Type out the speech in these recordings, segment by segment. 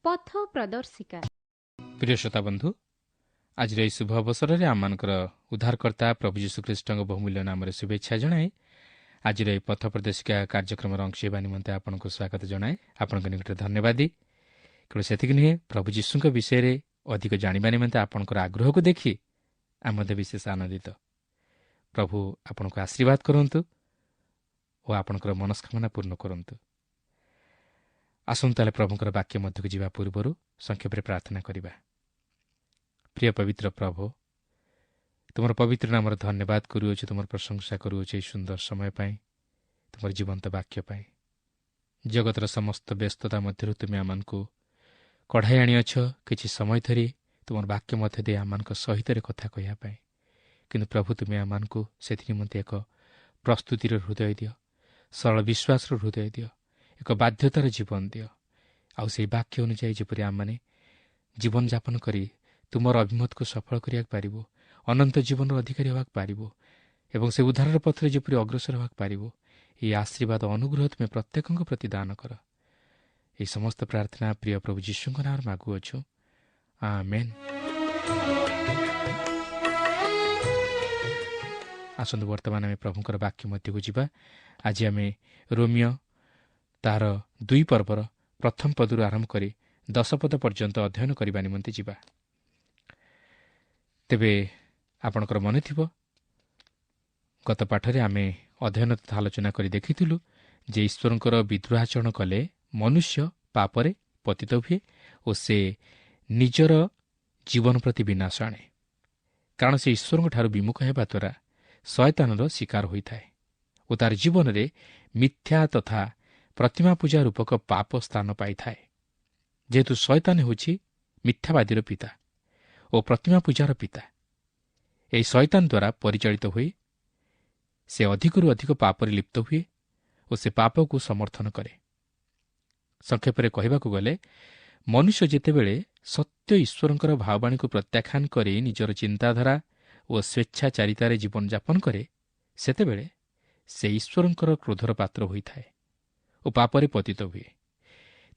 ପଥ ପ୍ରଦର୍ଶିକା। ପ୍ରିୟ ଶ୍ରୋତା ବନ୍ଧୁ, ଆଜିର ଏହି ଶୁଭ ଅବସରରେ ଆମମାନଙ୍କର ଉଦ୍ଧାରକର୍ତ୍ତା ପ୍ରଭୁ ଯୀଶୁଖ୍ରୀଷ୍ଟଙ୍କ ବହୁମୂଲ୍ୟ ନାମରେ ଶୁଭେଚ୍ଛା ଜଣାଇ ଆଜିର ଏହି ପଥ ପ୍ରଦର୍ଶିକା କାର୍ଯ୍ୟକ୍ରମର ଅଂଶ ହେବା ନିମନ୍ତେ ଆପଣଙ୍କୁ ସ୍ୱାଗତ ଜଣାଏ। ଆପଣଙ୍କ ନିକଟରେ ଧନ୍ୟବାଦୀ। କେବଳ ସେତିକି ନୁହେଁ, ପ୍ରଭୁ ଯୀଶୁଙ୍କ ବିଷୟରେ ଅଧିକ ଜାଣିବା ନିମନ୍ତେ ଆପଣଙ୍କର ଆଗ୍ରହକୁ ଦେଖି ଆମେ ମଧ୍ୟ ବିଶେଷ ଆନନ୍ଦିତ। ପ୍ରଭୁ ଆପଣଙ୍କୁ ଆଶୀର୍ବାଦ କରନ୍ତୁ ଓ ଆପଣଙ୍କର ମନସ୍କାମନା ପୂର୍ଣ୍ଣ କରନ୍ତୁ। ଆସନ୍ତୁ ତାହେଲେ ପ୍ରଭୁଙ୍କର ବାକ୍ୟ ମଧ୍ୟକୁ ଯିବା ପୂର୍ବରୁ ସଂକ୍ଷେପରେ ପ୍ରାର୍ଥନା କରିବା। ପ୍ରିୟ ପବିତ୍ର ପ୍ରଭୁ, ତୁମର ପବିତ୍ର ନାମର ଧନ୍ୟବାଦ କରୁଅଛୁ, ତୁମର ପ୍ରଶଂସା କରୁଅଛୁ ଏହି ସୁନ୍ଦର ସମୟ ପାଇଁ, ତୁମର ଜୀବନ୍ତ ବାକ୍ୟ ପାଇଁ। ଜଗତର ସମସ୍ତ ବ୍ୟସ୍ତତା ମଧ୍ୟରୁ ତୁମେ ଆମମାନଙ୍କୁ କଢ଼ାଇ ଆଣିଅଛ କିଛି ସମୟ ଧରି ତୁମର ବାକ୍ୟ ମଧ୍ୟ ଦେଇ ଆମମାନଙ୍କ ସହିତରେ କଥା କହିବା ପାଇଁ। କିନ୍ତୁ ପ୍ରଭୁ, ତୁମେ ଆମମାନଙ୍କୁ ସେଥି ନିମନ୍ତେ ଏକ ପ୍ରସ୍ତୁତିର ହୃଦୟ ଦିଅ, ସରଳ ବିଶ୍ୱାସର ହୃଦୟ ଦିଅ, ଏକ ବାଧ୍ୟତାର ଜୀବନ ଦିଅ। ଆଉ ସେହି ବାକ୍ୟ ଅନୁଯାୟୀ ଯେପରି ଆମମାନେ ଜୀବନଯାପନ କରି ତୁମର ଅଭିମତକୁ ସଫଳ କରିବାକୁ ପାରିବୁ, ଅନନ୍ତ ଜୀବନର ଅଧିକାରୀ ହେବାକୁ ପାରିବୁ ଏବଂ ସେ ଉଦ୍ଧାରର ପଥରେ ଯେପରି ଅଗ୍ରସର ହେବାକୁ ପାରିବୁ, ଏହି ଆଶୀର୍ବାଦ ଅନୁଗ୍ରହ ତୁମେ ପ୍ରତ୍ୟେକଙ୍କ ପ୍ରତି ଦାନ କର। ଏହି ସମସ୍ତ ପ୍ରାର୍ଥନା ପ୍ରିୟ ପ୍ରଭୁ ଯୀଶୁଙ୍କ ନାମରେ ମାଗୁଅଛୁ, ଆମେନ୍। ଆସନ୍ତୁ ବର୍ତ୍ତମାନ ଆମେ ପ୍ରଭୁଙ୍କର ବାକ୍ୟ ମଧ୍ୟକୁ ଯିବା। ଆଜି ଆମେ ରୋମିଓ ତାହାର 2 ପର୍ବର ପ୍ରଥମ ପଦରୁ ଆରମ୍ଭ କରି 10 ପଦ ପର୍ଯ୍ୟନ୍ତ ଅଧ୍ୟୟନ କରିବା ନିମନ୍ତେ ଯିବା। ତେବେ ଆପଣଙ୍କର ମନେଥିବ, ଗତ ପାଠରେ ଆମେ ଅଧ୍ୟୟନ ତଥା ଆଲୋଚନା କରି ଦେଖିଥିଲୁ ଯେ ଈଶ୍ୱରଙ୍କର ବିଦ୍ରୋହାଚରଣ କଲେ ମନୁଷ୍ୟ ପାପରେ ପତିତ ହୁଏ ଓ ସେ ନିଜର ଜୀବନ ପ୍ରତି ବିନାଶ ଆଣେ, କାରଣ ସେ ଈଶ୍ୱରଙ୍କଠାରୁ ବିମୁଖ ହେବା ଦ୍ୱାରା ଶୟତାନର ଶିକାର ହୋଇଥାଏ ଓ ତାର ଜୀବନରେ ମିଥ୍ୟା ତଥା ପ୍ରତିମା ପୂଜା ରୂପକ ପାପ ସ୍ଥାନ ପାଇଥାଏ। ଯେହେତୁ ଶୟତାନ ହେଉଛି ମିଥ୍ୟାବାଦୀର ପିତା ଓ ପ୍ରତିମା ପୂଜାର ପିତା, ଏହି ଶୟତାନ ଦ୍ୱାରା ପରିଚାଳିତ ହୋଇ ସେ ଅଧିକରୁ ଅଧିକ ପାପରେ ଲିପ୍ତ ହୁଏ ଓ ସେ ପାପକୁ ସମର୍ଥନ କରେ। ସଂକ୍ଷେପରେ କହିବାକୁ ଗଲେ, ମନୁଷ୍ୟ ଯେତେବେଳେ ସତ୍ୟ ଈଶ୍ୱରଙ୍କର ଭାବବାଣୀକୁ ପ୍ରତ୍ୟାଖ୍ୟାନ କରି ନିଜର ଚିନ୍ତାଧାରା ଓ ସ୍ୱେଚ୍ଛାଚାରିତାରେ ଜୀବନଯାପନ କରେ, ସେତେବେଳେ ସେ ଈଶ୍ୱରଙ୍କର କ୍ରୋଧର ପାତ୍ର ହୋଇଥାଏ ଓ ପାପରେ ପତିତ ହୁଏ।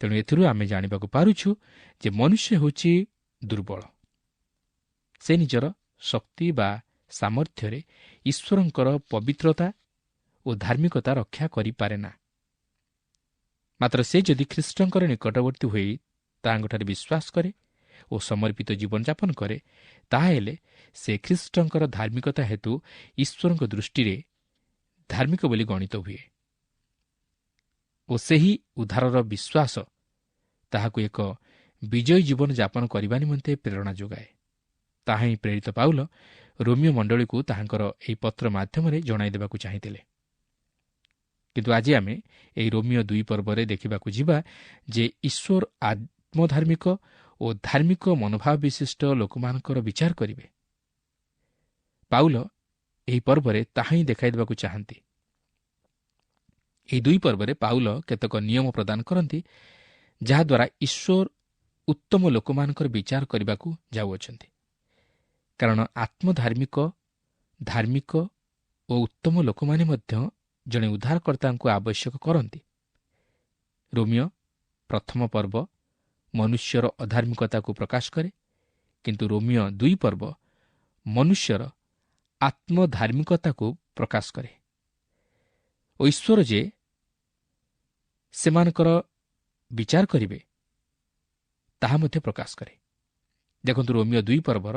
ତେଣୁ ଏଥିରୁ ଆମେ ଜାଣିବାକୁ ପାରୁଛୁ ଯେ ମନୁଷ୍ୟ ହେଉଛି ଦୁର୍ବଳ। ସେ ନିଜର ଶକ୍ତି ବା ସାମର୍ଥ୍ୟରେ ଈଶ୍ୱରଙ୍କର ପବିତ୍ରତା ଓ ଧାର୍ମିକତା ରକ୍ଷା କରିପାରେ ନା। ମାତ୍ର ସେ ଯଦି ଖ୍ରୀଷ୍ଟଙ୍କର ନିକଟବର୍ତ୍ତୀ ହୋଇ ତାହାଙ୍କଠାରେ ବିଶ୍ୱାସ କରେ ଓ ସମର୍ପିତ ଜୀବନଯାପନ କରେ, ତାହାହେଲେ ସେ ଖ୍ରୀଷ୍ଟଙ୍କର ଧାର୍ମିକତା ହେତୁ ଈଶ୍ୱରଙ୍କ ଦୃଷ୍ଟିରେ ଧାର୍ମିକ ବୋଲି ଗଣିତ ହୁଏ ଓ ସେହି ଉଦ୍ଧାରର ବିଶ୍ୱାସ ତାହାକୁ ଏକ ବିଜୟୀ ଜୀବନଯାପନ କରିବା ନିମନ୍ତେ ପ୍ରେରଣା ଯୋଗାଏ। ତାହା ହିଁ ପ୍ରେରିତ ପାଉଲ ରୋମିଓ ମଣ୍ଡଳୀକୁ ତାହାଙ୍କର ଏହି ପତ୍ର ମାଧ୍ୟମରେ ଜଣାଇ ଦେବାକୁ ଚାହିଁଥିଲେ। କିନ୍ତୁ ଆଜି ଆମେ ଏହି ରୋମିଓ 2 ପର୍ବରେ ଦେଖିବାକୁ ଯିବା ଯେ ଈଶ୍ୱର ଆତ୍ମଧାର୍ମିକ ଓ ଧାର୍ମିକ ମନୋଭାବ ବିଶିଷ୍ଟ ଲୋକମାନଙ୍କର ବିଚାର କରିବେ। ପାଉଲ ଏହି ପର୍ବରେ ତାହା ହିଁ ଦେଖାଇ ଦେବାକୁ ଚାହାନ୍ତି। ଏହି 2 ପର୍ବରେ ପାଉଲ କେତେକ ନିୟମ ପ୍ରଦାନ କରନ୍ତି, ଯାହାଦ୍ୱାରା ଈଶ୍ୱର ଉତ୍ତମ ଲୋକମାନଙ୍କର ବିଚାର କରିବାକୁ ଯାଉଅଛନ୍ତି। କାରଣ ଆତ୍ମଧାର୍ମିକ, ଧାର୍ମିକ ଓ ଉତ୍ତମ ଲୋକମାନେ ମଧ୍ୟ ଜଣେ ଉଦ୍ଧାରକର୍ତ୍ତାଙ୍କୁ ଆବଶ୍ୟକ କରନ୍ତି। ରୋମିଓ ପ୍ରଥମ ପର୍ବ ମନୁଷ୍ୟର ଅଧାର୍ମିକତାକୁ ପ୍ରକାଶ କରେ, କିନ୍ତୁ ରୋମିଓ 2 ପର୍ବ ମନୁଷ୍ୟର ଆତ୍ମଧାର୍ମିକତାକୁ ପ୍ରକାଶ କରେ ଓ ଈଶ୍ୱର ଯେ ସେମାନଙ୍କର ବିଚାର କରିବେ ତାହା ମଧ୍ୟ ପ୍ରକାଶ କରେ। ଦେଖନ୍ତୁ, ରୋମିଓ 2 ପର୍ବର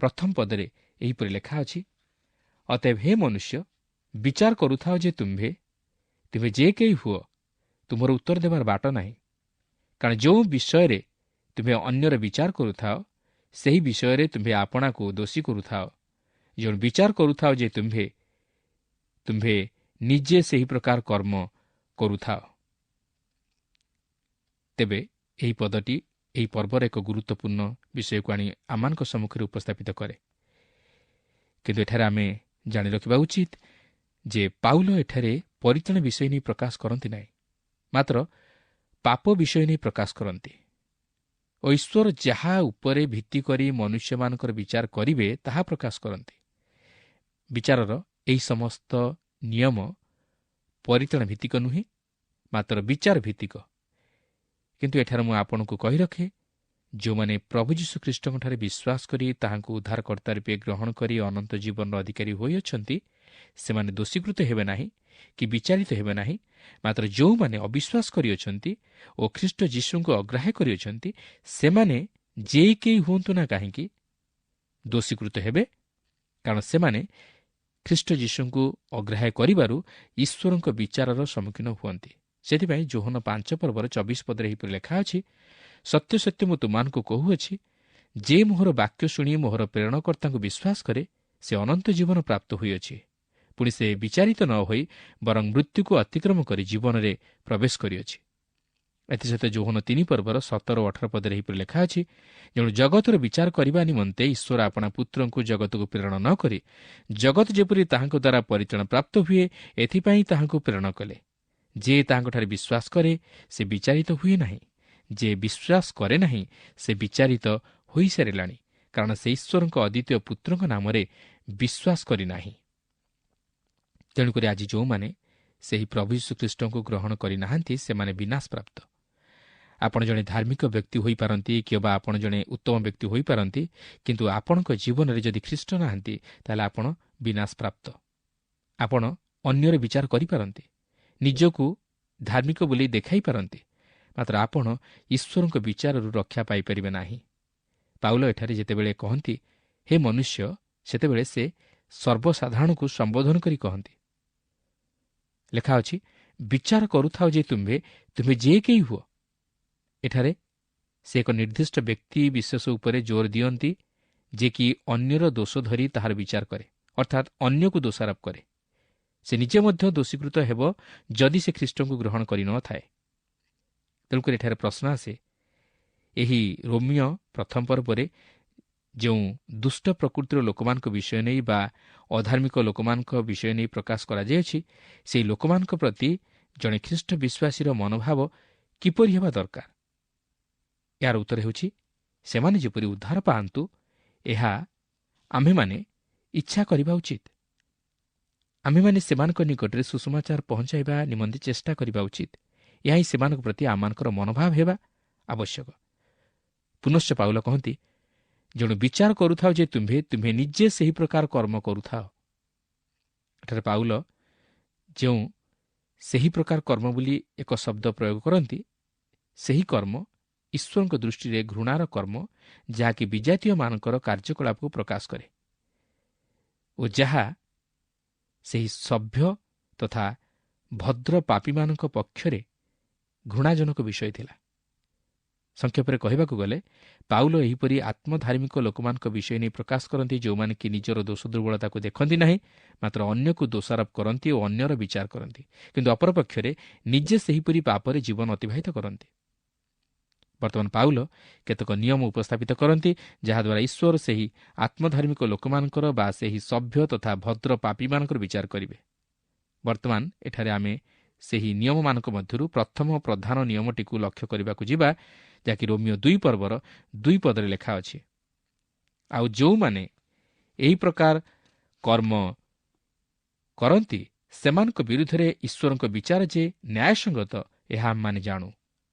ପ୍ରଥମ ପଦରେ ଏହିପରି ଲେଖା ଅଛି, ଅତଏବ ହେ ମନୁଷ୍ୟ, ବିଚାର କରୁଥାଅ ଯେ ତୁମ୍ଭେ ଯେ କେହି ହୁଅ, ତୁମର ଉତ୍ତର ଦେବାର ବାଟ ନାହିଁ। କାରଣ ଯେଉଁ ବିଷୟରେ ତୁମ୍ଭେ ଅନ୍ୟର ବିଚାର କରୁଥାଅ, ସେହି ବିଷୟରେ ତୁମ୍ଭେ ଆପଣାକୁ ଦୋଷୀ କରୁଥାଅ। ଯେଉଁ ବିଚାର କରୁଥାଅ ଯେ ତୁମ୍ଭେ ନିଜେ ସେହି ପ୍ରକାର କର୍ମ କରୁଥାଅ। ତେବେ ଏହି ପଦଟି ଏହି ପର୍ବର ଏକ ଗୁରୁତ୍ୱପୂର୍ଣ୍ଣ ବିଷୟକୁ ଆଣି ଆମମାନଙ୍କ ସମ୍ମୁଖରେ ଉପସ୍ଥାପିତ କରେ। କିନ୍ତୁ ଏଠାରେ ଆମେ ଜାଣି ରଖିବା ଉଚିତ ଯେ ପାଉଲ ଏଠାରେ ପରିତ୍ରାଣ ବିଷୟ ନେଇ ପ୍ରକାଶ କରନ୍ତି ନାହିଁ, ମାତ୍ର ପାପ ବିଷୟ ନେଇ ପ୍ରକାଶ କରନ୍ତି ଓ ଈଶ୍ୱର ଯାହା ଉପରେ ଭିତ୍ତି କରି ମନୁଷ୍ୟମାନଙ୍କର ବିଚାର କରିବେ ତାହା ପ୍ରକାଶ କରନ୍ତି। ବିଚାରର ଏହି ସମସ୍ତ ନିୟମ ପରିତ୍ରାଣ ଭିତ୍ତିକ ନୁହେଁ, ମାତ୍ର ବିଚାର ଭିତ୍ତିକ। କିନ୍ତୁ ଏଠାରେ ମୁଁ ଆପଣଙ୍କୁ କହି ରଖେ, ଯେଉଁମାନେ ପ୍ରଭୁ ଯୀଶୁଖ୍ରୀଷ୍ଟଙ୍କଠାରେ ବିଶ୍ୱାସ କରି ତାହାଙ୍କୁ ଉଦ୍ଧାରକର୍ତ୍ତା ରୂପେ ଗ୍ରହଣ କରି ଅନନ୍ତ ଜୀବନର ଅଧିକାରୀ ହୋଇଅଛନ୍ତି, ସେମାନେ ଦୋଷୀକୃତ ହେବେ ନାହିଁ କି ବିଚାରିତ ହେବେ ନାହିଁ। ମାତ୍ର ଯେଉଁମାନେ ଅବିଶ୍ୱାସ କରିଅଛନ୍ତି ଓ ଖ୍ରୀଷ୍ଟ ଯୀଶୁଙ୍କୁ ଅଗ୍ରାହ୍ୟ କରିଅଛନ୍ତି, ସେମାନେ ଯେ କେହି ହୁଅନ୍ତୁ ନା କାହିଁକି ଦୋଷୀକୃତ ହେବେ, କାରଣ ସେମାନେ ଖ୍ରୀଷ୍ଟ ଯୀଶୁଙ୍କୁ ଅଗ୍ରାହ୍ୟ କରିବାରୁ ଈଶ୍ୱରଙ୍କ ବିଚାରର ସମ୍ମୁଖୀନ ହୁଅନ୍ତି। ସେଥିପାଇଁ ଯୋହନ 5 ପର୍ବର 24 ପଦରେ ଏହିପରି ଲେଖା ଅଛି, ସତ୍ୟ ସତ୍ୟ ମୁଁ ତୁମମାନଙ୍କୁ କହୁଅଛି, ଯେ ମୋହର ବାକ୍ୟ ଶୁଣି ମୋହର ପ୍ରେରଣକର୍ତ୍ତାଙ୍କୁ ବିଶ୍ୱାସ କରେ, ସେ ଅନନ୍ତ ଜୀବନ ପ୍ରାପ୍ତ ହୋଇଅଛି। ପୁଣି ସେ ବିଚାରିତ ନ ହୋଇ ବରଂ ମୃତ୍ୟୁକୁ ଅତିକ୍ରମ କରି ଜୀବନରେ ପ୍ରବେଶ କରିଅଛି। ଏଥିସହିତ ଯୋହନ 3 ପର୍ବର 17 ଓ 18 ପଦରେ ଏହିପରି ଲେଖା ଅଛି, ଯେଣୁ ଜଗତର ବିଚାର କରିବା ନିମନ୍ତେ ଈଶ୍ୱର ଆପଣା ପୁତ୍ରଙ୍କୁ ଜଗତକୁ ପ୍ରେରଣ ନ କରି ଜଗତ ଯେପରି ତାହାଙ୍କ ଦ୍ୱାରା ପରିତ୍ରାଣ ପ୍ରାପ୍ତ ହୁଏ, ଏଥିପାଇଁ ତାହାଙ୍କୁ ପ୍ରେରଣ କଲେ। ଯେ ତାହାଙ୍କଠାରେ ବିଶ୍ୱାସ କରେ ସେ ବିଚାରିତ ହୁଏ ନାହିଁ, ଯେ ବିଶ୍ୱାସ କରେ ନାହିଁ ସେ ବିଚାରିତ ହୋଇସାରିଲାଣି, କାରଣ ସେ ଈଶ୍ୱରଙ୍କ ଅଦ୍ୱିତୀୟ ପୁତ୍ରଙ୍କ ନାମରେ ବିଶ୍ୱାସ କରିନାହିଁ। ତେଣୁକରି ଆଜି ଯେଉଁମାନେ ସେହି ପ୍ରଭୁ ଯୀଶୁଖ୍ରୀଷ୍ଟଙ୍କୁ ଗ୍ରହଣ କରିନାହାନ୍ତି, ସେମାନେ ବିନାଶ ପ୍ରାପ୍ତ। ଆପଣ ଜଣେ ଧାର୍ମିକ ବ୍ୟକ୍ତି ହୋଇପାରନ୍ତି କିମ୍ବା ଆପଣ ଜଣେ ଉତ୍ତମ ବ୍ୟକ୍ତି ହୋଇପାରନ୍ତି, କିନ୍ତୁ ଆପଣଙ୍କ ଜୀବନରେ ଯଦି ଖ୍ରୀଷ୍ଟ ନାହାନ୍ତି, ତାହେଲେ ଆପଣ ବିନାଶ ପ୍ରାପ୍ତ। ଆପଣ ଅନ୍ୟର ବିଚାର କରିପାରନ୍ତି, ନିଜକୁ ଧାର୍ମିକ ବୋଲି ଦେଖାଇ ପାରନ୍ତି, ମାତ୍ର ଆପଣ ଈଶ୍ୱରଙ୍କ ବିଚାରରୁ ରକ୍ଷା ପାଇପାରିବେ ନାହିଁ। ପାଉଲ ଏଠାରେ ଯେତେବେଳେ କହନ୍ତି ହେ ମନୁଷ୍ୟ, ସେତେବେଳେ ସେ ସର୍ବସାଧାରଣକୁ ସମ୍ବୋଧନ କରି କହନ୍ତି। ଲେଖା ଅଛି, ବିଚାର କରୁଥାଅ ଯେ ତୁମ୍ଭେ ତୁମ୍ଭେ ଯେ କେହି ହୁଅ। ଏଠାରେ ସେ ଏକ ନିର୍ଦ୍ଦିଷ୍ଟ ବ୍ୟକ୍ତି ବିଶେଷ ଉପରେ ଜୋର ଦିଅନ୍ତି, ଯେ କି ଅନ୍ୟର ଦୋଷ ଧରି ତାହାର ବିଚାର କରେ, ଅର୍ଥାତ୍ ଅନ୍ୟକୁ ଦୋଷାରୋପ କରେ। ସେ ନିଜେ ମଧ୍ୟ ଦୋଷୀକୃତ ହେବ ଯଦି ସେ ଖ୍ରୀଷ୍ଟଙ୍କୁ ଗ୍ରହଣ କରିନଥାଏ। ତେଣୁକରି ଏଠାରେ ପ୍ରଶ୍ନ ଆସେ, ଏହି ରୋମିଓ ପ୍ରଥମ ପର୍ବରେ ଯେଉଁ ଦୁଷ୍ଟ ପ୍ରକୃତିର ଲୋକମାନଙ୍କ ବିଷୟ ନେଇ ବା ଅଧାର୍ମିକ ଲୋକମାନଙ୍କ ବିଷୟ ନେଇ ପ୍ରକାଶ କରାଯାଇଅଛି, ସେହି ଲୋକମାନଙ୍କ ପ୍ରତି ଜଣେ ଖ୍ରୀଷ୍ଟ ବିଶ୍ୱାସୀର ମନୋଭାବ କିପରି ହେବା ଦରକାର? ଏହାର ଉତ୍ତର ହେଉଛି, ସେମାନେ ଯେପରି ଉଦ୍ଧାର ପାଆନ୍ତୁ ଏହା ଆମ୍ଭେମାନେ ଇଚ୍ଛା କରିବା ଉଚିତ। ଆମ୍ଭେମାନେ ସେମାନଙ୍କ ନିକଟରେ ସୁସମାଚାର ପହଞ୍ଚାଇବା ନିମନ୍ତେ ଚେଷ୍ଟା କରିବା ଉଚିତ। ଏହା ହିଁ ସେମାନଙ୍କ ପ୍ରତି ଆମମାନଙ୍କର ମନୋଭାବ ହେବା ଆବଶ୍ୟକ। ପୁନଶ୍ଚ ପାଉଲ କହନ୍ତି, ଯେଣୁ ବିଚାର କରୁଥାଅ ଯେ ତୁମ୍ଭେ ତୁମ୍ଭେ ନିଜେ ସେହି ପ୍ରକାର କର୍ମ କରୁଥାଅ। ଏଠାରେ ପାଉଲ ଯେଉଁ ସେହି ପ୍ରକାର କର୍ମ ବୋଲି ଏକ ଶବ୍ଦ ପ୍ରୟୋଗ କରନ୍ତି, ସେହି କର୍ମ ଈଶ୍ୱରଙ୍କ ଦୃଷ୍ଟିରେ ଘୃଣାର କର୍ମ, ଯାହାକି ବିଜାତୀୟମାନଙ୍କର କାର୍ଯ୍ୟକଳାପକୁ ପ୍ରକାଶ କରେ ଓ ଯାହା ସେହି ସଭ୍ୟ ତଥା ଭଦ୍ର ପାପୀମାନଙ୍କ ପକ୍ଷରେ ଘୃଣାଜନକ ବିଷୟ ଥିଲା। ସଂକ୍ଷେପରେ କହିବାକୁ ଗଲେ, ପାଉଲ ଏହିପରି ଆତ୍ମଧାର୍ମିକ ଲୋକମାନଙ୍କ ବିଷୟ ନେଇ ପ୍ରକାଶ କରନ୍ତି, ଯେଉଁମାନେ କି ନିଜର ଦୋଷ ଦୁର୍ବଳତାକୁ ଦେଖନ୍ତି ନାହିଁ, ମାତ୍ର ଅନ୍ୟକୁ ଦୋଷାରୋପ କରନ୍ତି ଓ ଅନ୍ୟର ବିଚାର କରନ୍ତି, କିନ୍ତୁ ଅପରପକ୍ଷରେ ନିଜେ ସେହିପରି ପାପରେ ଜୀବନ ଅତିବାହିତ କରନ୍ତି। ବର୍ତ୍ତମାନ ପାଉଲ କେତେକ ନିୟମ ଉପସ୍ଥାପିତ କରନ୍ତି, ଯାହାଦ୍ୱାରା ଈଶ୍ୱର ସେହି ଆତ୍ମଧାର୍ମିକ ଲୋକମାନଙ୍କର ବା ସେହି ସଭ୍ୟ ତଥା ଭଦ୍ର ପାପୀମାନଙ୍କର ବିଚାର କରିବେ। ବର୍ତ୍ତମାନ ଏଠାରେ ଆମେ ସେହି ନିୟମମାନଙ୍କ ମଧ୍ୟରୁ ପ୍ରଥମ ପ୍ରଧାନ ନିୟମଟିକୁ ଲକ୍ଷ୍ୟ କରିବାକୁ ଯିବା, ଯାହାକି ରୋମିଓ 2 ପର୍ବର 2 ପଦରେ ଲେଖା ଅଛି, ଆଉ ଯେଉଁମାନେ ଏହି ପ୍ରକାର କର୍ମ କରନ୍ତି ସେମାନଙ୍କ ବିରୁଦ୍ଧରେ ଈଶ୍ୱରଙ୍କ ବିଚାର ଯେ ନ୍ୟାୟସଙ୍ଗତ, ଏହା ଆମେମାନେ ଜାଣୁ।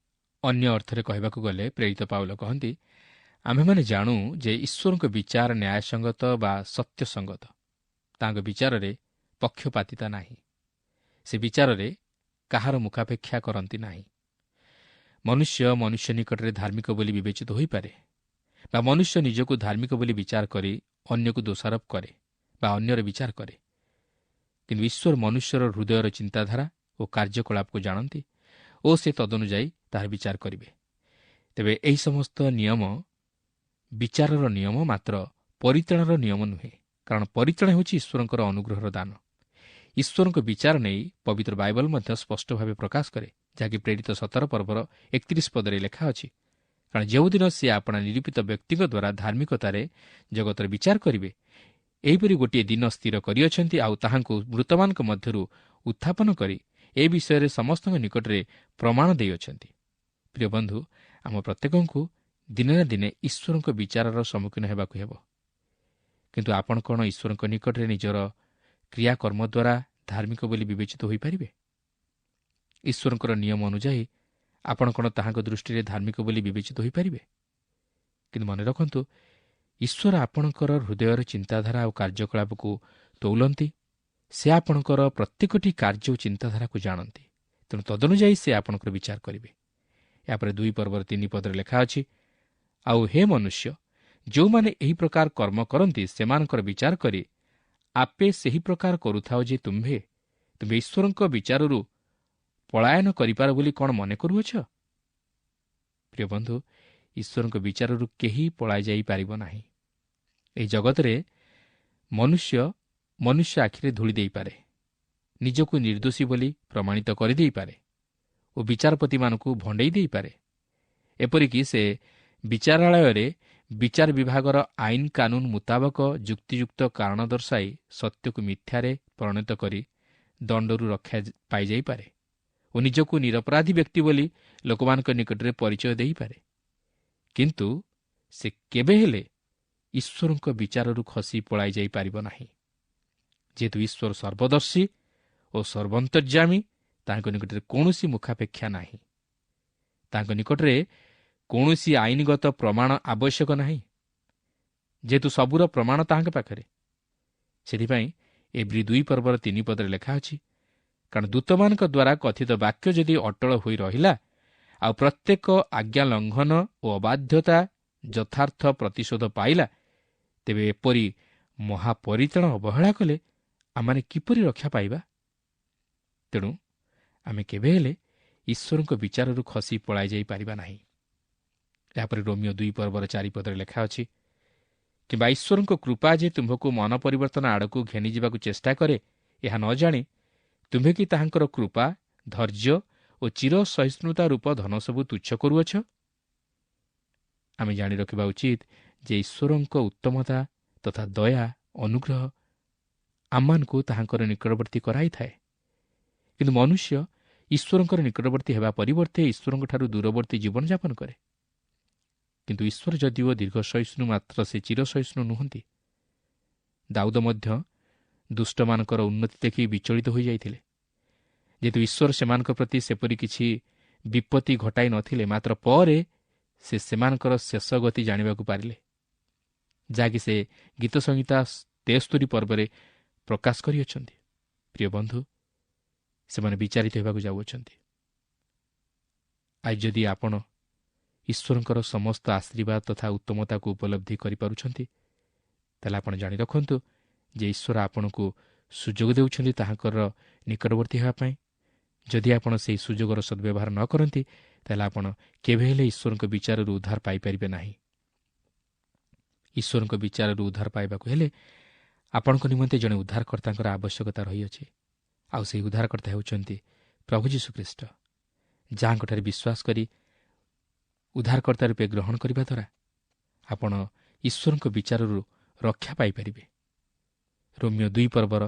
ଅନ୍ୟ ଅର୍ଥରେ କହିବାକୁ ଗଲେ ପ୍ରେରିତ ପାଉଲ କହନ୍ତି, ଆମ୍ଭେମାନେ ଜାଣୁ ଯେ ଈଶ୍ୱରଙ୍କ ବିଚାର ନ୍ୟାୟସଙ୍ଗତ ବା ସତ୍ୟସଙ୍ଗତ। ତାଙ୍କ ବିଚାରରେ ପକ୍ଷପାତିତା ନାହିଁ। ସେ ବିଚାରରେ କାହାର ମୁଖାପେକ୍ଷା କରନ୍ତି ନାହିଁ। ମନୁଷ୍ୟ ମନୁଷ୍ୟ ନିକଟରେ ଧାର୍ମିକ ବୋଲି ବିବେଚିତ ହୋଇପାରେ ବା ମନୁଷ୍ୟ ନିଜକୁ ଧାର୍ମିକ ବୋଲି ବିଚାର କରି ଅନ୍ୟକୁ ଦୋଷାରୋପ କରେ ବା ଅନ୍ୟର ବିଚାର କରେ, କିନ୍ତୁ ଈଶ୍ୱର ମନୁଷ୍ୟର ହୃଦୟର ଚିନ୍ତାଧାରା ଓ କାର୍ଯ୍ୟକଳାପକୁ ଜାଣନ୍ତି ଓ ସେ ତଦନୁଯାୟୀ ତାହାର ବିଚାର କରିବେ। ତେବେ ଏହି ସମସ୍ତ ନିୟମ ବିଚାରର ନିୟମ, ମାତ୍ର ପରିତ୍ରାଣର ନିୟମ ନୁହେଁ, କାରଣ ପରିତ୍ରାଣ ହେଉଛି ଈଶ୍ୱରଙ୍କର ଅନୁଗ୍ରହର ଦାନ। ଈଶ୍ୱରଙ୍କ ବିଚାର ନେଇ ପବିତ୍ର ବାଇବଲ ମଧ୍ୟ ସ୍ପଷ୍ଟ ଭାବେ ପ୍ରକାଶ କରେ, ଯାହାକି ପ୍ରେରିତ 17 ପର୍ବର 31 ପଦରେ ଲେଖା ଅଛି, କାରଣ ଯେଉଁଦିନ ସେ ଆପଣା ନିରୂପିତ ବ୍ୟକ୍ତିଙ୍କ ଦ୍ୱାରା ଧାର୍ମିକତାରେ ଜଗତର ବିଚାର କରିବେ, ଏହିପରି ଗୋଟିଏ ଦିନ ସ୍ଥିର କରିଅଛନ୍ତି, ଆଉ ତାହାଙ୍କୁ ମୃତମାନଙ୍କ ମଧ୍ୟରୁ ଉତ୍ଥାପନ କରି ଏ ବିଷୟରେ ସମସ୍ତଙ୍କ ନିକଟରେ ପ୍ରମାଣ ଦେଇଅଛନ୍ତି। ପ୍ରିୟ ବନ୍ଧୁ, ଆମ ପ୍ରତ୍ୟେକଙ୍କୁ ଦିନେ ନା ଦିନେ ଈଶ୍ୱରଙ୍କ ବିଚାରର ସମ୍ମୁଖୀନ ହେବାକୁ ହେବ। କିନ୍ତୁ ଆପଣ କ'ଣ ଈଶ୍ୱରଙ୍କ ନିକଟରେ ନିଜର କ୍ରିୟାକର୍ମ ଦ୍ୱାରା ଧାର୍ମିକ ବୋଲି ବିବେଚିତ ହୋଇପାରିବେ? ଈଶ୍ୱରଙ୍କର ନିୟମ ଅନୁଯାୟୀ ଆପଣ କ'ଣ ତାହାଙ୍କ ଦୃଷ୍ଟିରେ ଧାର୍ମିକ ବୋଲି ବିବେଚିତ ହୋଇପାରିବେ? କିନ୍ତୁ ମନେ ରଖନ୍ତୁ, ଈଶ୍ୱର ଆପଣଙ୍କର ହୃଦୟର ଚିନ୍ତାଧାରା ଓ କାର୍ଯ୍ୟକଳାପକୁ ତୌଲନ୍ତି। ସେ ଆପଣଙ୍କର ପ୍ରତ୍ୟେକଟି କାର୍ଯ୍ୟ ଓ ଚିନ୍ତାଧାରାକୁ ଜାଣନ୍ତି, ତେଣୁ ତଦନୁଯାୟୀ ସେ ଆପଣଙ୍କର ବିଚାର କରିବେ। ଏହାପରେ 2 ପର୍ବର 3 ପଦରେ ଲେଖା ଅଛି, ଆଉ ହେ ମନୁଷ୍ୟ, ଯେଉଁମାନେ ଏହି ପ୍ରକାର କର୍ମ କରନ୍ତି ସେମାନଙ୍କର ବିଚାର କରି ଆପେ ସେହି ପ୍ରକାର କରୁଥାଅ ଯେ ତୁମ୍ଭେ ଈଶ୍ୱରଙ୍କ ବିଚାରରୁ ପଳାୟନ କରିପାର ବୋଲି କ'ଣ ମନେ କରୁଅଛ? ପ୍ରିୟ ବନ୍ଧୁ, ଈଶ୍ୱରଙ୍କ ବିଚାରରୁ କେହି ପଳାଇଯାଇପାରିବ ନାହିଁ। ଏହି ଜଗତରେ ମନୁଷ୍ୟ ମନୁଷ୍ୟ ଆଖିରେ ଧୂଳି ଦେଇପାରେ, ନିଜକୁ ନିର୍ଦ୍ଦୋଷୀ ବୋଲି ପ୍ରମାଣିତ କରିଦେଇପାରେ ଓ ବିଚାରପତିମାନଙ୍କୁ ଭଣ୍ଡେଇ ଦେଇପାରେ। ଏପରିକି ସେ ବିଚାରାଳୟରେ ବିଚାର ବିଭାଗର ଆଇନ କାନୁନ ମୁତାବକ ଯୁକ୍ତିଯୁକ୍ତ କାରଣ ଦର୍ଶାଇ ସତ୍ୟକୁ ମିଥ୍ୟାରେ ପରିଣତ କରି ଦଣ୍ଡରୁ ରକ୍ଷା ପାଇଯାଇପାରେ ଓ ନିଜକୁ ନିରପରାଧୀ ବ୍ୟକ୍ତି ବୋଲି ଲୋକମାନଙ୍କ ନିକଟରେ ପରିଚୟ ଦେଇପାରେ। କିନ୍ତୁ ସେ କେବେ ହେଲେ ଈଶ୍ୱରଙ୍କ ବିଚାରରୁ ଖସି ପଳାଇ ଯାଇପାରିବ ନାହିଁ। ଯେହେତୁ ଈଶ୍ୱର ସର୍ବଦର୍ଶୀ ଓ ସର୍ବନ୍ତର୍ଯ୍ୟାମୀ, ତାଙ୍କ ନିକଟରେ କୌଣସି ମୁଖାପେକ୍ଷା ନାହିଁ। ତାଙ୍କ ନିକଟରେ କୌଣସି ଆଇନଗତ ପ୍ରମାଣ ଆବଶ୍ୟକ ନାହିଁ, ଯେହେତୁ ସବୁର ପ୍ରମାଣ ତାହାଙ୍କ ପାଖରେ। ସେଥିପାଇଁ ଏବ୍ରୀ 2 ପର୍ବର 3 ପଦରେ ଲେଖା ଅଛି, କାରଣ ଦୂତମାନଙ୍କ ଦ୍ୱାରା କଥିତ ବାକ୍ୟ ଯଦି ଅଟଳ ହୋଇ ରହିଲା, ଆଉ ପ୍ରତ୍ୟେକ ଆଜ୍ଞା ଲଙ୍ଘନ ଓ ଅବାଧ୍ୟତା ଯଥାର୍ଥ ପ୍ରତିଶୋଧ ପାଇଲା, ତେବେ ଏପରି ମହାପରିତ୍ରାଣ ଅବହେଳା କଲେ ଆମମାନେ କିପରି ରକ୍ଷା ପାଇବା? ତେଣୁ ଆମେ କେବେ ହେଲେ ଈଶ୍ୱରଙ୍କ ବିଚାରରୁ ଖସି ପଳାଇ ଯାଇପାରିବା ନାହିଁ। ଏହାପରେ ରୋମିଓ 2 ପର୍ବର 4 ପଦରେ ଲେଖା ଅଛି, କିମ୍ବା ଈଶ୍ୱରଙ୍କ କୃପା ଯେ ତୁମ୍ଭକୁ ମନ ପରିବର୍ତ୍ତନ ଆଡ଼କୁ ଘେନିଯିବାକୁ ଚେଷ୍ଟା କରେ, ଏହା ନ ଜାଣି ତୁମ୍ଭେ କି ତାହାଙ୍କର କୃପା, ଧୈର୍ଯ୍ୟ ଓ ଚିର ସହିଷ୍ଣୁତା ରୂପ ଧନ ସବୁ ତୁଚ୍ଛ କରୁଅଛ? ଆମେ ଜାଣି ରଖିବା ଉଚିତ ଯେ ଈଶ୍ୱରଙ୍କ ଉତ୍ତମତା ତଥା ଦୟା ଅନୁଗ୍ରହ ଆମମାନଙ୍କୁ ତାହାଙ୍କର ନିକଟବର୍ତ୍ତୀ କରାଇଥାଏ। କିନ୍ତୁ ମନୁଷ୍ୟ ଈଶ୍ୱରଙ୍କର ନିକଟବର୍ତ୍ତୀ ହେବା ପରିବର୍ତ୍ତେ ଈଶ୍ୱରଙ୍କଠାରୁ ଦୂରବର୍ତ୍ତୀ ଜୀବନଯାପନ କରେ। କିନ୍ତୁ ଈଶ୍ୱର ଯଦିଓ ଦୀର୍ଘ ସହିଷ୍ଣୁ, ମାତ୍ର ସେ ଚିରସହିଷ୍ଣୁ ନୁହନ୍ତି। ଦାଉଦ ମଧ୍ୟ ଦୁଷ୍ଟମାନଙ୍କର ଉନ୍ନତି ଦେଖି ବିଚଳିତ ହୋଇଯାଇଥିଲେ। ଯେହେତୁ ଈଶ୍ୱର ସେମାନଙ୍କ ପ୍ରତି ସେପରି କିଛି ବିପତ୍ତି ଘଟାଇ ନଥିଲେ, ମାତ୍ର ପରେ ସେ ସେମାନଙ୍କର ଶେଷ ଗତି ଜାଣିବାକୁ ପାରିଲେ, ଯାହାକି ସେ ଗୀତ ସଂହିତା 73 ପର୍ବରେ ପ୍ରକାଶ କରିଅଛନ୍ତି। ପ୍ରିୟ ବନ୍ଧୁ, ସେମାନେ ବିଚାରିତ ହେବାକୁ ଯାଉଅଛନ୍ତି। ଆଜି ଯଦି ଆପଣ ଈଶ୍ୱରଙ୍କର ସମସ୍ତ ଆଶୀର୍ବାଦ ତଥା ଉତ୍ତମତାକୁ ଉପଲବ୍ଧି କରିପାରୁଛନ୍ତି, ତାହେଲେ ଆପଣ ଜାଣି ରଖନ୍ତୁ ଯେ ଈଶ୍ୱର ଆପଣଙ୍କୁ ସୁଯୋଗ ଦେଉଛନ୍ତି ତାହାଙ୍କର ନିକଟବର୍ତ୍ତୀ ହେବା ପାଇଁ। ଯଦି ଆପଣ ସେହି ସୁଯୋଗର ସଦ୍ବ୍ୟବହାର ନ କରନ୍ତି, ତାହେଲେ ଆପଣ କେବେ ହେଲେ ଈଶ୍ୱରଙ୍କ ବିଚାରରୁ ଉଦ୍ଧାର ପାଇପାରିବେ ନାହିଁ। ଈଶ୍ୱରଙ୍କ ବିଚାରରୁ ଉଦ୍ଧାର ପାଇବାକୁ ହେଲେ ଆପଣଙ୍କ ନିମନ୍ତେ ଜଣେ ଉଦ୍ଧାରକର୍ତ୍ତାଙ୍କର ଆବଶ୍ୟକତା ରହିଅଛି। ଆଉ ସେହି ଉଦ୍ଧାରକର୍ତ୍ତା ହେଉଛନ୍ତି ପ୍ରଭୁ ଯୀଶୁଖ୍ରୀଷ୍ଟ, ଯାହାଙ୍କଠାରେ ବିଶ୍ୱାସ କରି ଉଦ୍ଧାରକର୍ତ୍ତା ରୂପେ ଗ୍ରହଣ କରିବା ଦ୍ୱାରା ଆପଣ ଈଶ୍ୱରଙ୍କ ବିଚାରରୁ ରକ୍ଷା ପାଇପାରିବେ। ରୋମିଓ 2 ପର୍ବର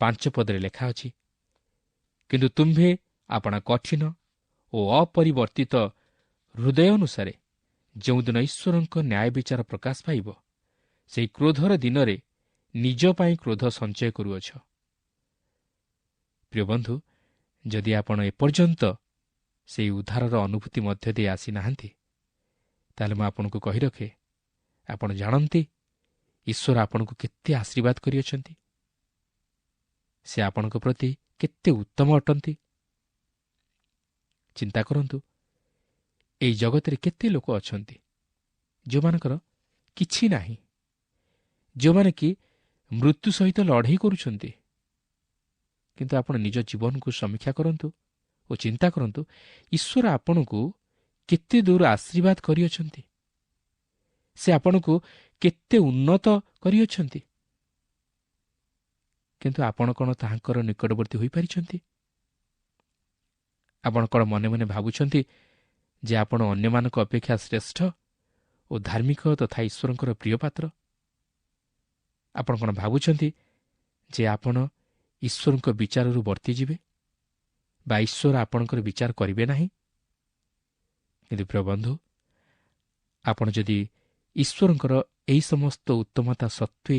5 ପଦରେ ଲେଖା ଅଛି, କିନ୍ତୁ ତୁମ୍ଭେ ଆପଣା କଠିନ ଓ ଅପରିବର୍ତ୍ତିତ ହୃଦୟ ଅନୁସାରେ ଯେଉଁଦିନ ଈଶ୍ୱରଙ୍କ ନ୍ୟାୟ ବିଚାର ପ୍ରକାଶ ପାଇବ, ସେହି କ୍ରୋଧର ଦିନରେ ନିଜ ପାଇଁ କ୍ରୋଧ ସଞ୍ଚୟ କରୁଅଛ। ପ୍ରିୟ ବନ୍ଧୁ, ଯଦି ଆପଣ ଏପର୍ଯ୍ୟନ୍ତ ସେହି ଉଦ୍ଧାରର ଅନୁଭୂତି ମଧ୍ୟ ଦେଇ ଆସିନାହାନ୍ତି, ତାହେଲେ ମୁଁ ଆପଣଙ୍କୁ କହି ରଖେ, ଆପଣ ଜାଣନ୍ତି ଈଶ୍ୱର ଆପଣଙ୍କୁ କେତେ ଆଶୀର୍ବାଦ କରିଅଛନ୍ତି, ସେ ଆପଣଙ୍କ ପ୍ରତି କେତେ ଉତ୍ତମ ଅଟନ୍ତି। ଚିନ୍ତା କରନ୍ତୁ, ଏହି ଜଗତରେ କେତେ ଲୋକ ଅଛନ୍ତି ଯେଉଁମାନଙ୍କର କିଛି ନାହିଁ, ଯେଉଁମାନେ କି ମୃତ୍ୟୁ ସହିତ ଲଢ଼େଇ କରୁଛନ୍ତି। କିନ୍ତୁ ଆପଣ ନିଜ ଜୀବନକୁ ସମୀକ୍ଷା କରନ୍ତୁ ଓ ଚିନ୍ତା କରନ୍ତୁ, ଈଶ୍ୱର ଆପଣଙ୍କୁ କେତେ ଦୂର ଆଶୀର୍ବାଦ କରିଅଛନ୍ତି, ସେ ଆପଣଙ୍କୁ କେତେ ଉନ୍ନତ କରିଅଛନ୍ତି। କିନ୍ତୁ ଆପଣ କ'ଣ ତାହାଙ୍କର ନିକଟବର୍ତ୍ତୀ ହୋଇପାରିଛନ୍ତି? ଆପଣ କ'ଣ ମନେ ମନେ ଭାବୁଛନ୍ତି ଯେ ଆପଣ ଅନ୍ୟମାନଙ୍କ ଅପେକ୍ଷା ଶ୍ରେଷ୍ଠ ଓ ଧାର୍ମିକ ତଥା ଈଶ୍ୱରଙ୍କର ପ୍ରିୟ ପାତ୍ର? ଆପଣ କ'ଣ ଭାବୁଛନ୍ତି ଯେ ଆପଣ ଈଶ୍ୱରଙ୍କ ବିଚାରରୁ ବର୍ତ୍ତିଯିବେ ବା ଈଶ୍ୱର ଆପଣଙ୍କର ବିଚାର କରିବେ ନାହିଁ? କିନ୍ତୁ ପ୍ରିୟ ବନ୍ଧୁ, ଆପଣ ଯଦି ଈଶ୍ୱରଙ୍କର ଏହି ସମସ୍ତ ଉତ୍ତମତା ସତ୍ତ୍ୱେ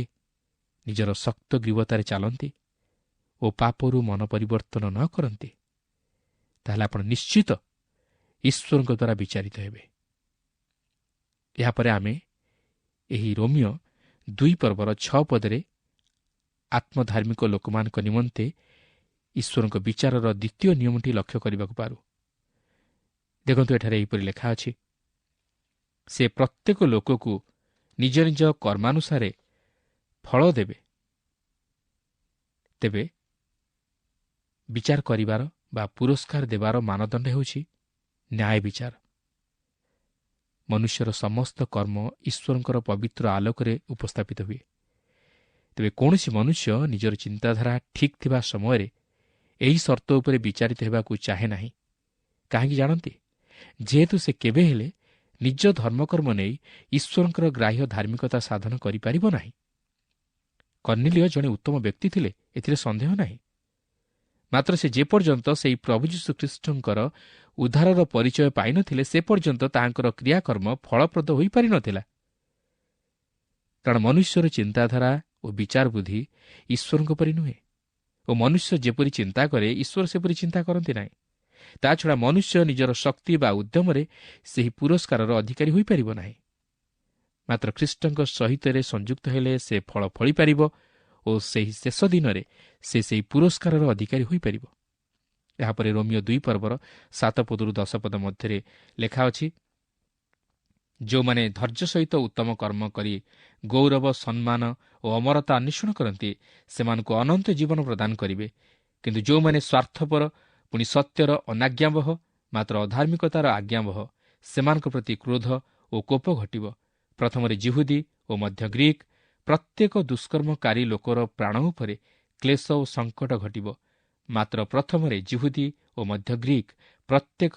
ନିଜର ଶକ୍ତ ଗ୍ରୀବତାରେ ଚାଲନ୍ତି ଓ ପାପରୁ ମନ ପରିବର୍ତ୍ତନ ନ କରନ୍ତି, ତାହେଲେ ଆପଣ ନିଶ୍ଚିତ ଈଶ୍ୱରଙ୍କ ଦ୍ୱାରା ବିଚାରିତ ହେବେ। ଏହାପରେ ଆମେ ଏହି ରୋମିଓ 2 ପର୍ବର 6 ପଦରେ ଆତ୍ମଧାର୍ମିକ ଲୋକମାନଙ୍କ ନିମନ୍ତେ ଈଶ୍ୱରଙ୍କ ବିଚାରର ଦ୍ୱିତୀୟ ନିୟମଟି ଲକ୍ଷ୍ୟ କରିବାକୁ ପାରୁ। ଦେଖନ୍ତୁ, ଏଠାରେ ଏହିପରି ଲେଖା ଅଛି, ସେ ପ୍ରତ୍ୟେକ ଲୋକକୁ ନିଜ ନିଜ କର୍ମାନୁସାରେ ଫଳ ଦେବେ। ତେବେ ବିଚାର କରିବାର ବା ପୁରସ୍କାର ଦେବାର ମାନଦଣ୍ଡ ହେଉଛି ନ୍ୟାୟ ବିଚାର। ମନୁଷ୍ୟର ସମସ୍ତ କର୍ମ ଈଶ୍ୱରଙ୍କର ପବିତ୍ର ଆଲୋକରେ ଉପସ୍ଥାପିତ ହୁଏ। ତେବେ କୌଣସି ମନୁଷ୍ୟ ନିଜର ଚିନ୍ତାଧାରା ଠିକ୍ ଥିବା ସମୟରେ ଏହି ସର୍ତ୍ତ ଉପରେ ବିଚାରିତ ହେବାକୁ ଚାହେଁ ନାହିଁ। କାହିଁକି ଜାଣନ୍ତି? ଯେହେତୁ ସେ କେବେ ହେଲେ ନିଜ ଧର୍ମକର୍ମ ନେଇ ଈଶ୍ୱରଙ୍କର ଗ୍ରାହ୍ୟ ଧାର୍ମିକତା ସାଧନ କରିପାରିବ ନାହିଁ। କର୍ଣ୍ଣିଲିୟ ଜଣେ ଉତ୍ତମ ବ୍ୟକ୍ତି ଥିଲେ, ଏଥିରେ ସନ୍ଦେହ ନାହିଁ। ମାତ୍ର ସେ ଯେପର୍ଯ୍ୟନ୍ତ ସେହି ପ୍ରଭୁ ଯୀଶୁଖ୍ରୀଷ୍ଟଙ୍କର ଉଦ୍ଧାରର ପରିଚୟ ପାଇନଥିଲେ, ସେ ପର୍ଯ୍ୟନ୍ତ ତାହାଙ୍କର କ୍ରିୟାକର୍ମ ଫଳପ୍ରଦ ହୋଇପାରିନଥିଲା। କାରଣ ମନୁଷ୍ୟର ଚିନ୍ତାଧାରା ଓ ବିଚାର ବୁଦ୍ଧି ଈଶ୍ୱରଙ୍କ ପରି ନୁହେଁ ଓ ମନୁଷ୍ୟ ଯେପରି ଚିନ୍ତା କରେ ଈଶ୍ୱର ସେପରି ଚିନ୍ତା କରନ୍ତି ନାହିଁ। ତାଛଡ଼ା ମନୁଷ୍ୟ ନିଜର ଶକ୍ତି ବା ଉଦ୍ୟମରେ ସେହି ପୁରସ୍କାରର ଅଧିକାରୀ ହୋଇପାରିବ ନାହିଁ। ମାତ୍ର ଖ୍ରୀଷ୍ଟଙ୍କ ସହିତରେ ସଂଯୁକ୍ତ ହେଲେ ସେ ଫଳ ଫଳିପାରିବ ଓ ସେହି ଶେଷ ଦିନରେ ସେ ସେହି ପୁରସ୍କାରର ଅଧିକାରୀ ହୋଇପାରିବ। ଏହାପରେ ରୋମିଓ 2 ପର୍ବର 7 ପଦରୁ 10 ପଦ ମଧ୍ୟରେ ଲେଖା ଅଛି, ଯେଉଁମାନେ ଧୈର୍ଯ୍ୟ ସହିତ ଉତ୍ତମ କର୍ମ କରି ଗୌରବ, ସମ୍ମାନ ଓ ଅମରତା ଅନ୍ୱେଷଣ କରନ୍ତି, ସେମାନଙ୍କୁ ଅନନ୍ତ ଜୀବନ ପ୍ରଦାନ କରିବେ। କିନ୍ତୁ ଯେଉଁମାନେ ସ୍ୱାର୍ଥପର, ପୁଣି ସତ୍ୟର ଅନାଜ୍ଞାବହ, ମାତ୍ର ଅଧାର୍ମିକତାର ଆଜ୍ଞାବହ, ସେମାନଙ୍କ ପ୍ରତି କ୍ରୋଧ ଓ କୋପ ଘଟିବ। ପ୍ରଥମରେ ଯିହୁଦୀ ଓ ମଧ୍ୟ ଗ୍ରୀକ୍ ପ୍ରତ୍ୟେକ ଦୁଷ୍କର୍ମକାରୀ ଲୋକର ପ୍ରାଣ ଉପରେ କ୍ଲେଶ ଓ ସଙ୍କଟ ଘଟିବ। ମାତ୍ର ପ୍ରଥମରେ ଯିହୁଦୀ ଓ ମଧ୍ୟ ଗ୍ରୀକ୍ ପ୍ରତ୍ୟେକ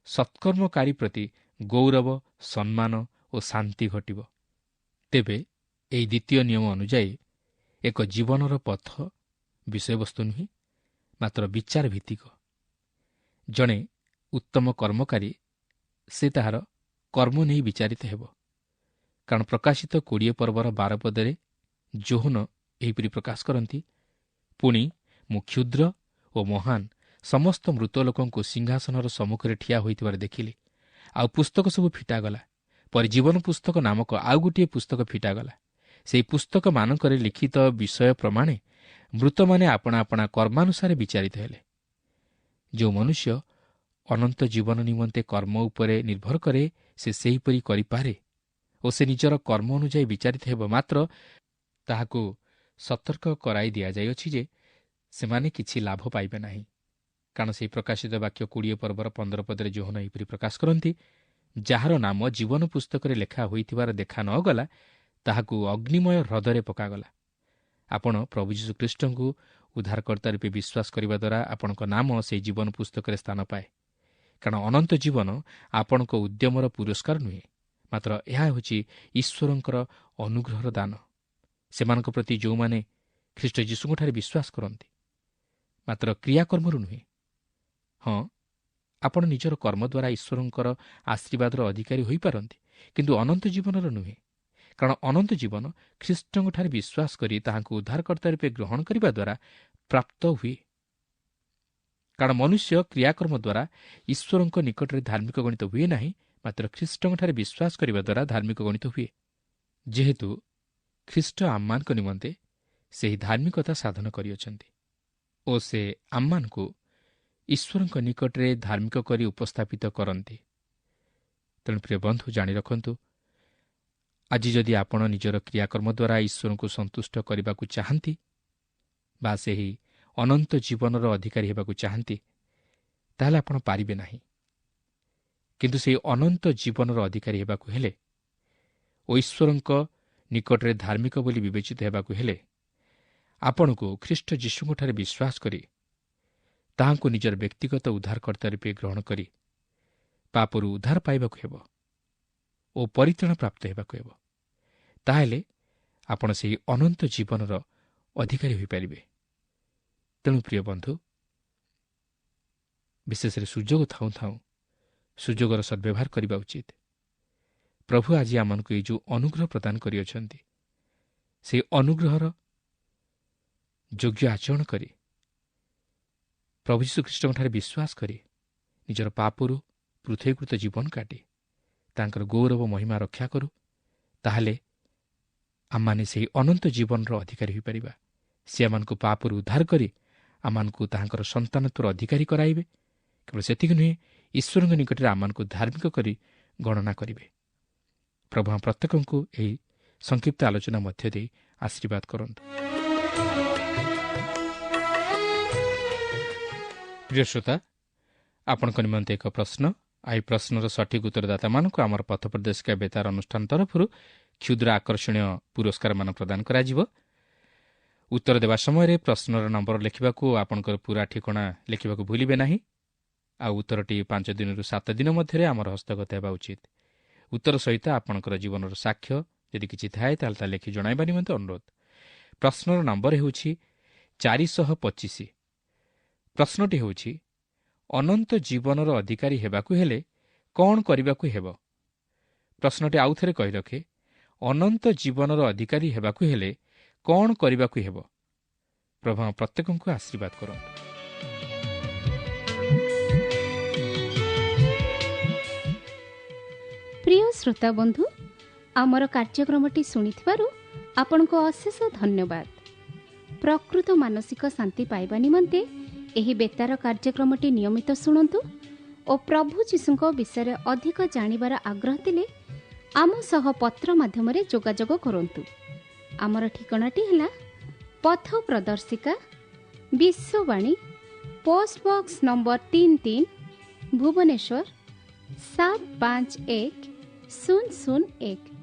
ସତ୍କର୍ମକାରୀ ପ୍ରତି ଗୌରବ, ସମ୍ମାନ ଓ ଶାନ୍ତି ଘଟିବ। ତେବେ ଏହି ଦ୍ୱିତୀୟ ନିୟମ ଅନୁଯାୟୀ ଏକ ଜୀବନର ପଥ ବିଷୟବସ୍ତୁ ନୁହେଁ, ମାତ୍ର ବିଚାର ଭିତ୍ତିକ। ଜଣେ ଉତ୍ତମ କର୍ମକାରୀ ସେ ତାହାର କର୍ମ ନେଇ ବିଚାରିତ ହେବ। କାରଣ ପ୍ରକାଶିତ 20 ପର୍ବର 12 ପଦରେ ଯୋହନ ଏହିପରି ପ୍ରକାଶ କରନ୍ତି, ପୁଣି ମୁଁ କ୍ଷୁଦ୍ର ଓ ମହାନ ସମସ୍ତ ମୃତ ଲୋକଙ୍କୁ ସିଂହାସନର ସମ୍ମୁଖରେ ଠିଆ ହୋଇଥିବାର ଦେଖିଲି। ଆଉ ପୁସ୍ତକ ସବୁ ଫିଟାଗଲା। ପରେ ଜୀବନ ପୁସ୍ତକ ନାମକ ଆଉ ଗୋଟିଏ ପୁସ୍ତକ ଫିଟାଗଲା। ସେହି ପୁସ୍ତକମାନଙ୍କରେ ଲିଖିତ ବିଷୟ ପ୍ରମାଣେ ମୃତମାନେ ଆପଣା ଆପଣା କର୍ମାନୁସାରେ ବିଚାରିତ ହେଲେ। ଯେଉଁ ମନୁଷ୍ୟ ଅନନ୍ତ ଜୀବନ ନିମନ୍ତେ କର୍ମ ଉପରେ ନିର୍ଭର କରେ, ସେ ସେହିପରି କରିପାରେ ଓ ସେ ନିଜର କର୍ମ ଅନୁଯାୟୀ ବିଚାରିତ ହେବ। ମାତ୍ର ତାହାକୁ ସତର୍କ କରାଇ ଦିଆଯାଇଅଛି ଯେ ସେମାନେ କିଛି ଲାଭ ପାଇବେ ନାହିଁ। କାରଣ ସେହି ପ୍ରକାଶିତ ବାକ୍ୟ 20 ପର୍ବର 15 ପଦରେ ଯୋହନ ଏହିପରି ପ୍ରକାଶ କରନ୍ତି, ଯାହାର ନାମ ଜୀବନ ପୁସ୍ତକରେ ଲେଖା ହୋଇଥିବାର ଦେଖା ନ ଗଲା, ତାହାକୁ ଅଗ୍ନିମୟ ହ୍ରଦରେ ପକାଗଲା। ଆପଣ ପ୍ରଭୁ ଯୀଶୁଖ୍ରୀଷ୍ଟଙ୍କୁ ଉଦ୍ଧାରକର୍ତ୍ତା ରୂପେ ବିଶ୍ୱାସ କରିବା ଦ୍ୱାରା ଆପଣଙ୍କ ନାମ ସେହି ଜୀବନ ପୁସ୍ତକରେ ସ୍ଥାନ ପାଏ। କାରଣ ଅନନ୍ତ ଜୀବନ ଆପଣଙ୍କ ଉଦ୍ୟମର ପୁରସ୍କାର ନୁହେଁ, ମାତ୍ର ଏହା ହେଉଛି ଈଶ୍ୱରଙ୍କର ଅନୁଗ୍ରହର ଦାନ ସେମାନଙ୍କ ପ୍ରତି ଯେଉଁମାନେ ଖ୍ରୀଷ୍ଟ ଯୀଶୁଙ୍କଠାରେ ବିଶ୍ୱାସ କରନ୍ତି, ମାତ୍ର କ୍ରିୟାକର୍ମରୁ ନୁହେଁ। ହଁ, ଆପଣ ନିଜର କର୍ମ ଦ୍ୱାରା ଈଶ୍ୱରଙ୍କର ଆଶୀର୍ବାଦର ଅଧିକାରୀ ହୋଇପାରନ୍ତି, କିନ୍ତୁ ଅନନ୍ତ ଜୀବନର ନୁହେଁ। କାରଣ ଅନନ୍ତ ଜୀବନ ଖ୍ରୀଷ୍ଟଙ୍କଠାରେ ବିଶ୍ୱାସ କରି ତାହାଙ୍କୁ ଉଦ୍ଧାରକର୍ତ୍ତା ରୂପେ ଗ୍ରହଣ କରିବା ଦ୍ୱାରା ପ୍ରାପ୍ତ ହୁଏ। କାରଣ ମନୁଷ୍ୟ କ୍ରିୟାକର୍ମ ଦ୍ୱାରା ଈଶ୍ୱରଙ୍କ ନିକଟରେ ଧାର୍ମିକ ଗଣିତ ହୁଏ ନାହିଁ, ମାତ୍ର ଖ୍ରୀଷ୍ଟଙ୍କଠାରେ ବିଶ୍ୱାସ କରିବା ଦ୍ୱାରା ଧାର୍ମିକ ଗଣିତ ହୁଏ। ଯେହେତୁ ଖ୍ରୀଷ୍ଟ ଆମମାନଙ୍କ ନିମନ୍ତେ ସେହି ଧାର୍ମିକତା ସାଧନ କରିଅଛନ୍ତି ଓ ସେ ଆମମାନଙ୍କୁ ଈଶ୍ୱରଙ୍କ ନିକଟରେ ଧାର୍ମିକ କରି ଉପସ୍ଥାପିତ କରନ୍ତି। ତେଣୁ ପ୍ରିୟ ବନ୍ଧୁ, ଜାଣି ରଖନ୍ତୁ, ଆଜି ଯଦି ଆପଣ ନିଜର କ୍ରିୟାକର୍ମ ଦ୍ୱାରା ଈଶ୍ୱରଙ୍କୁ ସନ୍ତୁଷ୍ଟ କରିବାକୁ ଚାହାନ୍ତି ବା ସେହି ଅନନ୍ତ ଜୀବନର ଅଧିକାରୀ ହେବାକୁ ଚାହାନ୍ତି, ତାହେଲେ ଆପଣ ପାରିବେ ନାହିଁ। କିନ୍ତୁ ସେହି ଅନନ୍ତ ଜୀବନର ଅଧିକାରୀ ହେବାକୁ ହେଲେ ଓ ଈଶ୍ୱରଙ୍କ ନିକଟରେ ଧାର୍ମିକ ବୋଲି ବିବେଚିତ ହେବାକୁ ହେଲେ ଆପଣଙ୍କୁ ଖ୍ରୀଷ୍ଟ ଯୀଶୁଙ୍କଠାରେ ବିଶ୍ୱାସ କରି ତାହାଙ୍କୁ ନିଜର ବ୍ୟକ୍ତିଗତ ଉଦ୍ଧାରକର୍ତ୍ତା ରୂପେ ଗ୍ରହଣ କରି ପାପରୁ ଉଦ୍ଧାର ପାଇବାକୁ ହେବ ଓ ପରିତ୍ରାଣ ପ୍ରାପ୍ତ ହେବାକୁ ହେବ। ତାହେଲେ ଆପଣ ସେହି ଅନନ୍ତ ଜୀବନର ଅଧିକାରୀ ହୋଇପାରିବେ। ତେଣୁ ପ୍ରିୟ ବନ୍ଧୁ, ବିଶେଷରେ ସୁଯୋଗ ଥାଉଁ ଥାଉଁ ସୁଯୋଗର ସଦ୍ବ୍ୟବହାର କରିବା ଉଚିତ। ପ୍ରଭୁ ଆଜି ଆମମାନଙ୍କୁ ଏଇ ଯେଉଁ ଅନୁଗ୍ରହ ପ୍ରଦାନ କରିଅଛନ୍ତି, ସେହି ଅନୁଗ୍ରହର ଯୋଗ୍ୟ ଆଚରଣ କରି ପ୍ରଭୁ ଯୀଶୁଖ୍ରୀଷ୍ଟଙ୍କଠାରେ ବିଶ୍ୱାସ କରି ନିଜର ପାପରୁ ପୃଥକୀକୃତ ଜୀବନ କାଟି ତାଙ୍କର ଗୌରବ ମହିମା ରକ୍ଷା କରୁ, ତାହେଲେ ଆମମାନେ ସେହି ଅନନ୍ତ ଜୀବନର ଅଧିକାରୀ ହୋଇପାରିବା। ସେ ଆମମାନଙ୍କୁ ପାପରୁ ଉଦ୍ଧାର କରି ଆମମାନଙ୍କୁ ତାହାଙ୍କର ସନ୍ତାନତ୍ୱର ଅଧିକାରୀ କରାଇବେ। କେବଳ ସେତିକି ନୁହେଁ, ଈଶ୍ୱରଙ୍କ ନିକଟରେ ଆମମାନଙ୍କୁ ଧାର୍ମିକ କରି ଗଣନା କରିବେ। ପ୍ରଭୁ ପ୍ରତ୍ୟେକଙ୍କୁ ଏହି ସଂକ୍ଷିପ୍ତ ଆଲୋଚନା ମଧ୍ୟ ଦେଇ ଆଶୀର୍ବାଦ କରନ୍ତୁ। ପ୍ରିୟ ଶ୍ରୋତା, ଆପଣଙ୍କ ନିମନ୍ତେ ଏକ ପ୍ରଶ୍ନ। ଏହି ପ୍ରଶ୍ନର ସଠିକ୍ ଉତ୍ତରଦାତାମାନଙ୍କୁ ଆମର ପଥ ପ୍ରଦର୍ଶିକା ବେତାର ଅନୁଷ୍ଠାନ ତରଫରୁ କ୍ଷୁଦ୍ର ଆକର୍ଷଣୀୟ ପୁରସ୍କାରମାନ ପ୍ରଦାନ କରାଯିବ। ଉତ୍ତର ଦେବା ସମୟରେ ପ୍ରଶ୍ନର ନମ୍ବର ଲେଖିବାକୁ, ଆପଣଙ୍କର ପୁରା ଠିକଣା ଲେଖିବାକୁ ଭୁଲିବେ ନାହିଁ। ଆଉ ଉତ୍ତରଟି 5 ଦିନରୁ 7 ଦିନ ମଧ୍ୟରେ ଆମର ହସ୍ତଗତ ହେବା ଉଚିତ। ଉତ୍ତର ସହିତ ଆପଣଙ୍କର ଜୀବନର ସାକ୍ଷ୍ୟ ଯଦି କିଛି ଥାଏ, ତାହେଲେ ତା ଲେଖି ଜଣାଇବା ନିମନ୍ତେ ଅନୁରୋଧ। ପ୍ରଶ୍ନର ନମ୍ବର ହେଉଛି 425। ପ୍ରଶ୍ନଟି ହେଉଛି, ଅନନ୍ତ ଜୀବନର ଅଧିକାରୀ ହେବାକୁ ହେଲେ କ'ଣ କରିବାକୁ ହେବ? ପ୍ରଶ୍ନଟି ଆଉ ଥରେ କହି ରଖେ, ଅନନ୍ତ ଜୀବନର ଅଧିକାରୀ ହେବାକୁ ହେଲେ କ'ଣ କରିବାକୁ ହେବ? ପ୍ରଭୁ ପ୍ରତ୍ୟେକଙ୍କୁ ଆଶୀର୍ବାଦ କରନ୍ତୁ। ପ୍ରିୟ ଶ୍ରୋତା ବନ୍ଧୁ, ଆମର କାର୍ଯ୍ୟକ୍ରମଟି ଶୁଣିଥିବାରୁ ଆପଣଙ୍କୁ ଅଶେଷ ଧନ୍ୟବାଦ। ପ୍ରକୃତ ମାନସିକ ଶାନ୍ତି ପାଇବା ନିମନ୍ତେ ଏହି ବେତାର କାର୍ଯ୍ୟକ୍ରମଟି ନିୟମିତ ଶୁଣନ୍ତୁ ଓ ପ୍ରଭୁ ଯୀଶୁଙ୍କ ବିଷୟରେ ଅଧିକ ଜାଣିବାର ଆଗ୍ରହ ଥିଲେ ଆମ ସହ ପତ୍ର ମାଧ୍ୟମରେ ଯୋଗାଯୋଗ କରନ୍ତୁ। ଆମର ଠିକଣାଟି ହେଲା ପଥ ପ୍ରଦର୍ଶିକା, Vishwavani, post box number 33, Bhubaneswar 751001।